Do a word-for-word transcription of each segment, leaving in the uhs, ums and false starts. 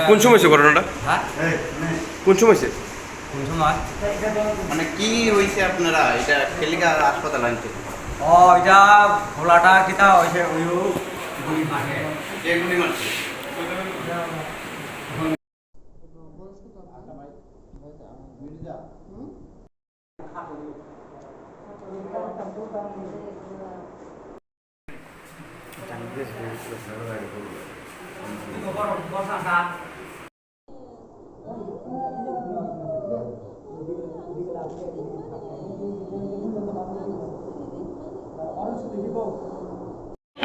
কোন সময় হয়েছে ঘটনাটা? হ্যাঁ? কোন সময় হয়েছে? কোন সময়? মানে কি হয়েছে আপনারা এটা কেলিকা হাসপাতাল আনতে? ও, এটা খোলাটা কিতা হয়েছে, ওই ও গুলি মারে। কে গুলি মারছে?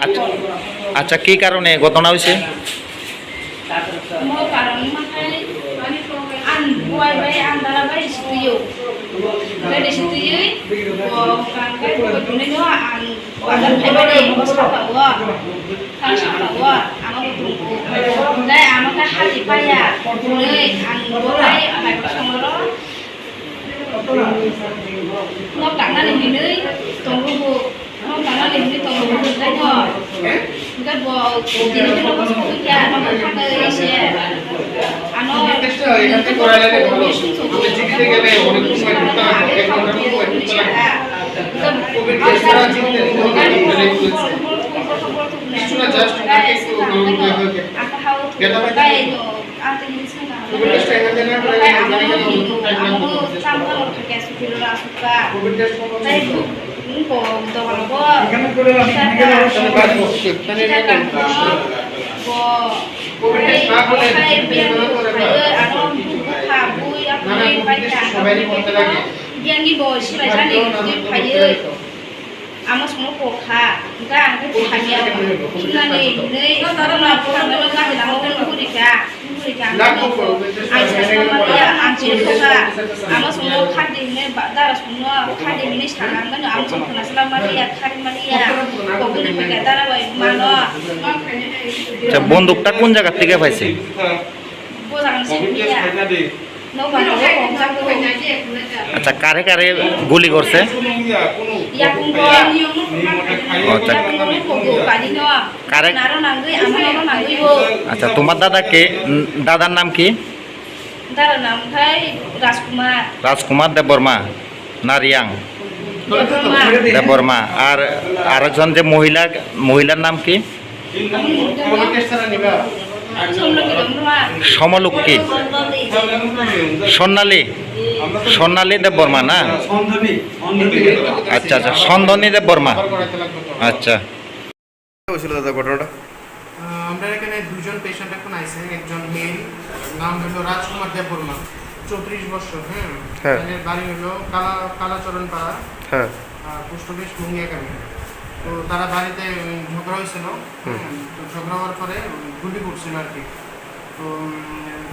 আচ্ছা, আচ্ছা, কি কারণে ঘটনা হয়েছে? Mo karon ma hai, ang buai bai, ang dara bai situyo. Gade situyo, bo kang kai bo tunino ang bazar phai bai, bo sapa wo, kang sapa wo, ama bo tungku. Dai ama ka hati paya, tunoi ang bo bai, ang bai ko songoro. Nok tangnani hinwi tongo bo. Nok tangnani hinwi tongo bo hinwi no. Hingke bo tini kheno bosong wngkha, ano bwkha khe se. Ano hingke bo sumsok bo. Hingke bo Yang ni bo sibai jani ni phaiyo. Amo songno kok kha, hingke ang khe hamya, himnani hinwi, abo no ang khe hamya no gari lama o guri kha, guri kha, ang khe, ang sasana maliya, ang chiri kha, amo songno khadi hinwi, dara songno khadi hinwi sana, ang khe amo song khna sala maliya, khari maliya, kok guri kha, dara bai mano. আচ্ছা, বন্দুকটা কোন জায়গা থেকে পাইছে? আচ্ছা, কারে কারে গুলি করছে? আচ্ছা। কারে? আচ্ছা, তোমার দাদা কে? উম, দাদার নাম কি? দাদার নাম ভাই রাজকুমার। রাজকুমার দেববর্মা না রিয়াং? দেববর্মা। দেববর্মা। আর আরেকজন যে মহিলা, মহিলার নাম কি? সমলক্ষ্মী। স্বর্ণালী? স্বর্ণালী দেববর্মা না? আচ্ছা, আচ্ছা, সন্ধ্যানী দেববর্মা। আচ্ছা। হয়েছিল দাদা ঘটনাটা? আহ, আমরা এখানে দুজন পেশেন্ট এখন আইছে, একজন মেল, নাম হলো রাজকুমার দেববর্মা, চৌত্রিশ বছর, হ্যাঁ। হ্যাঁ। এর বাড়ি হলো কালা-, কালাচরণ পাড়া, হ্যাঁ। আহ, পোস্ট অফিস মুঙ্গিয়াকামী। তো তারা বাড়িতে, উম, ঝগড়া হয়েছিল, হুম। হ্যাঁ, তো ঝগড়া হওয়ার পরে, উম, গুলি করছিল আর কি। তো, উম,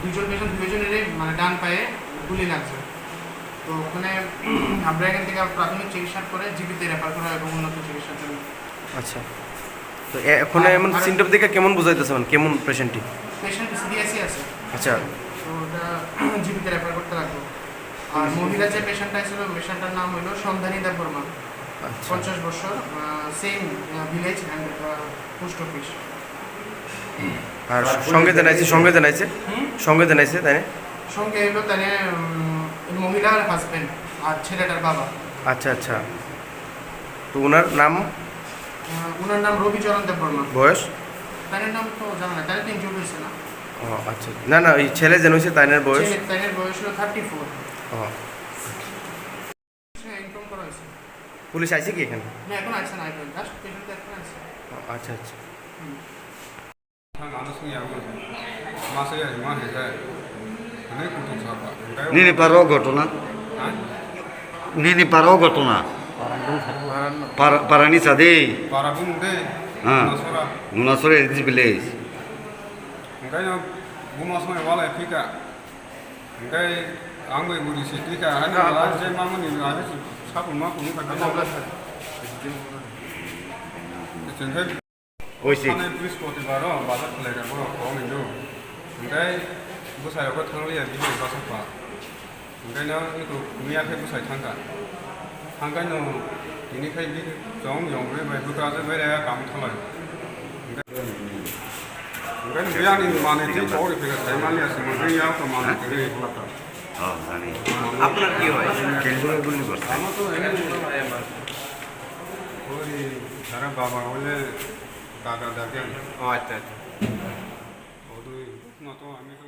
দুইজন পেশেন্ট, দুইজনেরই মানে ডান পায়ে গুলি লাগছে। তো ওখানে আমরা এখান থেকে প্রাথমিক চিকিৎসার পরে জিবিতে রেফার করা এবং উন্নত চিকিৎসার জন্য। আচ্ছা। তো এ-, এখন আর, এমন আর সিমটম দেখে কেমন বুঝাইতেছে, মানে, কেমন পেশেন্টটি? পেশেন্ট সিরিয়াসই আছে। আচ্ছা। তো ওটা জিবিতে রেফার করতে লাগবে। আর মহিলা যে পেশেন্টটা ছিল, পেশেন্টটার নাম হলো সন্ধানী দেববর্মা। আচ্ছা। পঞ্চাশ বছর, আহ, সেম, আহ, ভিলেজ অ্যান্ড, আহ, পোস্ট অফিস। আর সঙ্গে জানাইছে, সঙ্গে জানাইছে? হুম? সঙ্গে জানাইছে, তাই না? সঙ্গে এলো তাহলে, উম, মহিলার হাজবেন্ড আর ছেলেটার বাবা। আচ্ছা, আচ্ছা। তো ওনার নাম? আহ, ওনার নাম রবিচরণ দেববর্মা। বয়স? তার নাম তো জানা নাই, তার তো ইনজুরি হয়েছে না। ও, আচ্ছা। না, না, ওই ছেলে যেন হয়েছে, তাইনের বয়স? ছেলে, তাইনের বয়স হলো থার্টি ফোর। ও। হ্যাঁ, ইনফর্ম করা হয়েছে। পুলিশ আইছে কি এখানে? না, এখন আসছে না, এখন জাস্ট পেশেন্ট এখন আসছে। ও, আচ্ছা, আচ্ছা। হুম। Thang ano swngya wng. Masa ya ma hai khai. Hwnwi kutung sapa. Nini paro ghotona? Ha? Nini paro ghotona? Para, parani sadi? Para bumung de. Ha. Gunasora. Gunasora is this village. Hwnkhe no buma swngya walai phika. Hwnkhe ang bai buri si twi kha, haino je mamani hai si sapung ma kunu kha. Hwnkhe Oisi. Thani Brihaspotibaro bazar khwlai rok borok kok hindu. Hwnkhe bwsai rok thang liya bini bwsai pa. Hwnkhe no eko miya khe bwsai thang kha. Thang khe no tini khai bini chong yong bai bwkra je bai raya kam thalai. Biang ni mane ti kori pila sai mali asa mane ya to mane kiri. Oh, জানি। আপনার কি হয়? কেন্দ্রীয় গুলি করছে। Ori sara baba hole dada dada. ও আচ্ছা আচ্ছা। Odui no to ami to